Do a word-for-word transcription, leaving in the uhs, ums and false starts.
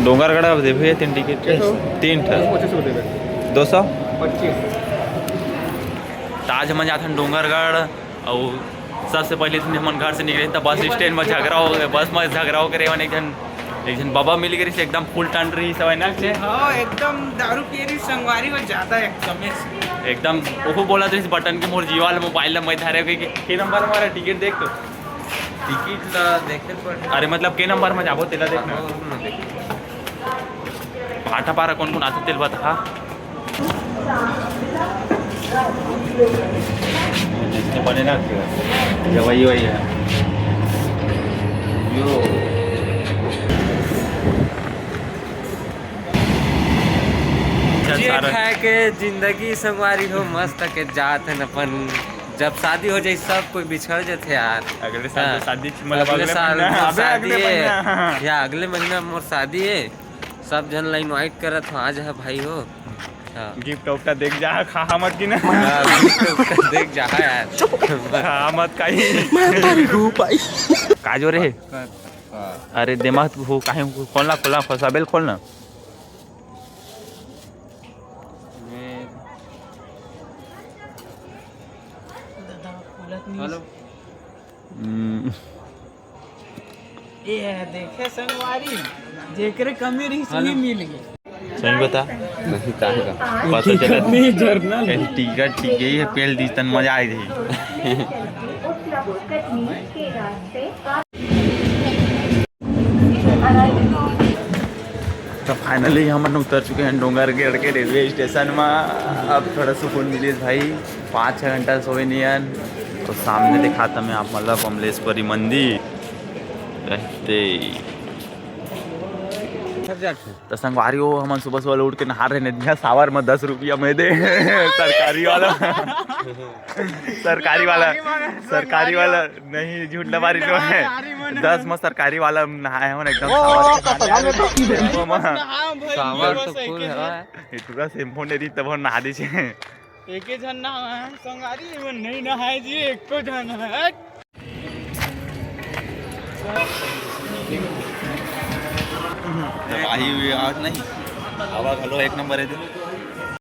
डोंगरगढ़ अब देबे तीन टिकट के? तीन ठा। दो सौ? पच्चीस। त आज हमन जाथन डोंगरगढ़, अउ सबसे पहले दिन हमन घर से निकले त बस स्टैंड में झगड़ा हो गए, बस में झगड़ा हो करे, एक झन, एक झन बाबा मिल गए, एकदम फुल टंड रही सब, है ना? हाँ, एकदम दारू पिए रही संगवारी, वो ज्यादा एकदम एकदम ओहो बोला तो इस बटन के मोर जीवाल मोबाइल ला मैं धारे के, के नंबर हमारा टिकट देख तो। टिकट ला देखे पड़। अरे मतलब के नंबर में जाबो तेला देखना। हाँ, हाँ, देख। भाटापारा कौन कौन आथे तेल बता। जिसने बने ना, ये वही वही है। यो। अच्छा, जे सारा खाए के जिंदगी संगवारी हो, मस्त के जात हन अपन। जब शादी हो जाई, सब कोई बिछड़ जाथे यार। अगले साल हाँ। तो शादी, मतलब अगले अगले साल महीना। मोर अबे, अगले शादी है। महीना। या अगले महीना मोर शादी है। सब झन ला invite करत हो, आ जा भाई हो। हाँ। गिफ्ट उफ्ट देख जा, खा मत कि ना। हाँ, गिफ्ट उफ्ट देख जा यार। खा मत कहीं। मैं तारी हूँ भाई। काजो रे। अरे दे मत हो, काहे खोलना, खोलना, खोल, सबेल खोलना। हेलो। हम्म। ये है, देखे संगवारी, जेकरे कमी रही, हेलो। सही मिल गई। सही बता। नहीं, काहे का? पता चला। नहीं, झरना। ए, टिकट ठीक है, ये पेल दी तन मजा आई थी। तो finally हमन उतर चुके हैं डोंगरगढ़ के रेलवे स्टेशन में। अब थोड़ा सुकून मिलिस भाई, पाँच छः घंटा सोए नहीं हन। तो सामने दिखाता मैं आप, मतलब अमलेश्वरी मंदिर रहते। तो संगवारी हो, हमन सुबह सुबह उठ के नहा रहे, नदिया shower में दस रुपया में दे। सरकारी वाला। सरकारी वाला। सरकारी वाला। नहीं, झूठ लबारी तो है। दस में सरकारी वाला नहाए हो ना, एकदम shower के नहाए हो। Shower तो full है। इतना shampoo नहीं रही तब हम नहा दीजिए। एके झन नहाए हम संगवारी, एमन नहीं नहाए जी, एको झन है। तबाही हुई आज नहीं, हवा घलो एक नंबर है।